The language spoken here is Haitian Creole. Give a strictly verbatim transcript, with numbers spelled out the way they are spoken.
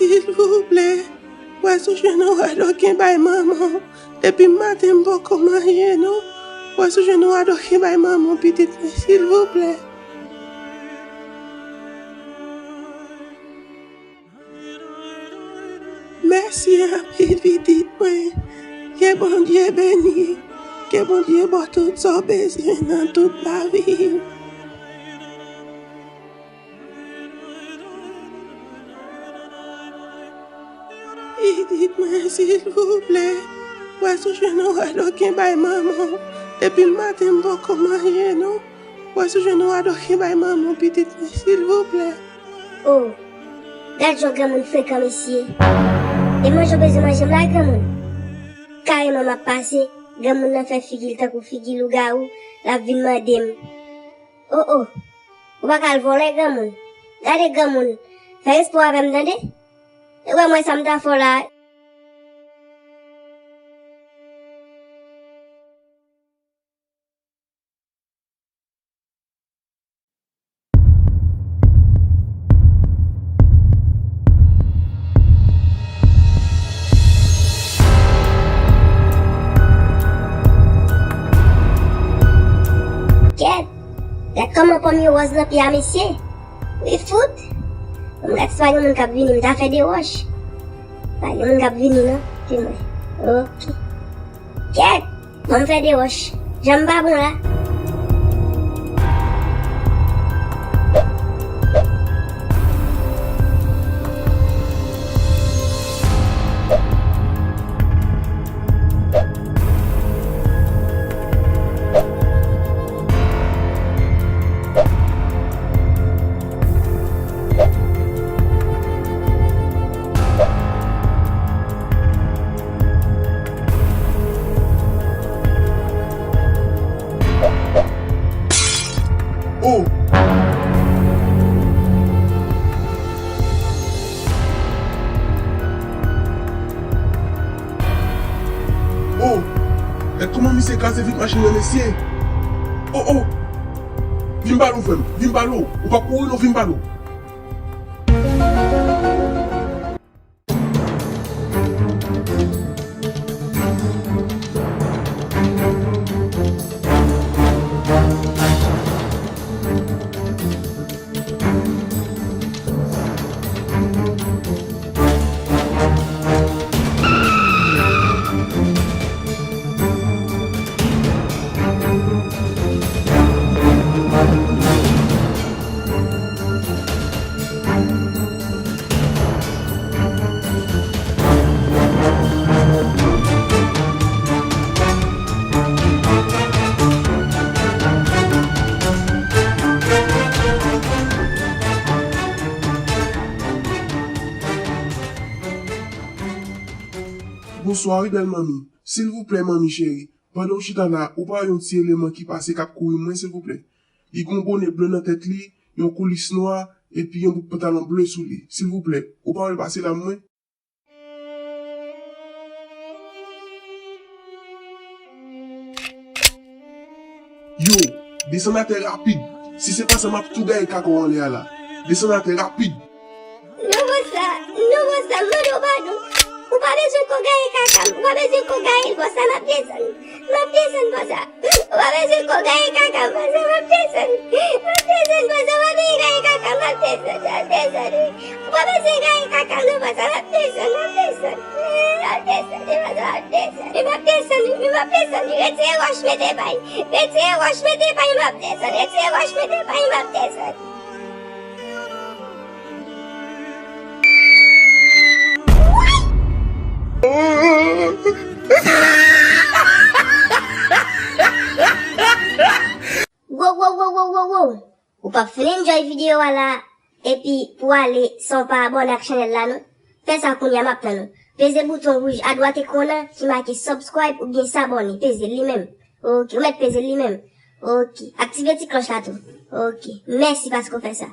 Silvouplè, w a sou jwenn yon radoken bay manman w. Depi maten m poko manje non. W a sou jwenn yon radoken bay manman w, pitit mwen, silvouplè. Mèsi anpil, pitit mwen. Ke Bondye beni w. Ke Bondye ba w tout sa w bezwen nan tout lavi w. Pitit mwen, silvouplè. W a sou jwenn yon radoken bay manman w. Depi maten m poko manje non. W a sou jwenn yon radoken bay manman w, pitit mwen, silvouplè. O, gad jan granmoun frekan, mesye. E manje w bezwen manje m la, granmoun. Kareman m ap pase, granmoun nan fè figi l tankou figi lougawou, l ap vin mande m. O, o, ou pa ka al vòlè, granmoun. Gade, granmoun, fè respè w avè m, tande. E w wè mwen sa m ta fè w la. Kèt! Gad kòman pòm yo wòz nan pye a, mesye! Wi fout! Bon, m gad si pa gen moun k ap vini, m ta fè de wòch. Pa gen moun k ap vini non, di mwen. Oke. Kèt! Ban m fè de wòch. Jan m pa bon la. O! O! Gad kòman misye kraze vit machin nan, mesye! O, o! Vin pale w, frè m, vin pale w! Ou p ap kouri non, vin pale w! Bonswa wi, bèl manmi. Silvouplè, manmi cheri, pandan w chita la, ou pa wè yon ti eleman ki pase k ap kouri mwen, silvouplè? Li gen yon bonè ble nan tèt li, yon koulis nwa, epi yon bout pantalon ble sou li. Silvouplè, ou pa wè l pase la mwen? Yo, desann atè rapid. Si se pa sa, m ap tou gaye kaka w anlè a la. Desann atè rapid. Non, bòs la, non, bòs la, m mande w padon. Ou pa bezwen ko gaye kaka m, ou pa bezwen ko gaye l, bòs la, m ap desann. M ap desann, bòs la. Ou pa bezwen ko gaye kaka m, bòs la, m ap desann. M ap desann, bòs la, ou pa bezwen gaye kaka m, m ap desann, m ap desann. Ou pa bezwen gaye kaka m non, bòs la, m ap desann, m ap desann. M ap desann, bòs la, m ap desann. M ap desann, m ap desann. Retire wòch, mete pay. Retire wòch, mete pay, m ap desann. Retire wòch, mete pay, m ap desann. Wow, wow, wow, wow, wow, wow. Ou p ap fin enjoy videyo a la, epi pou ale san w pa abòne ak chanèl la non. Fè sa kounye a, m ap tann ou. Peze bouton wouj adwat ekran w lan ki make subscribe oubyen s'abonner. Peze l li menm. Oke, ou mèt peze l li menm. Oke, aktive ti klòch la tou. Oke, mèsi paske w fè sa.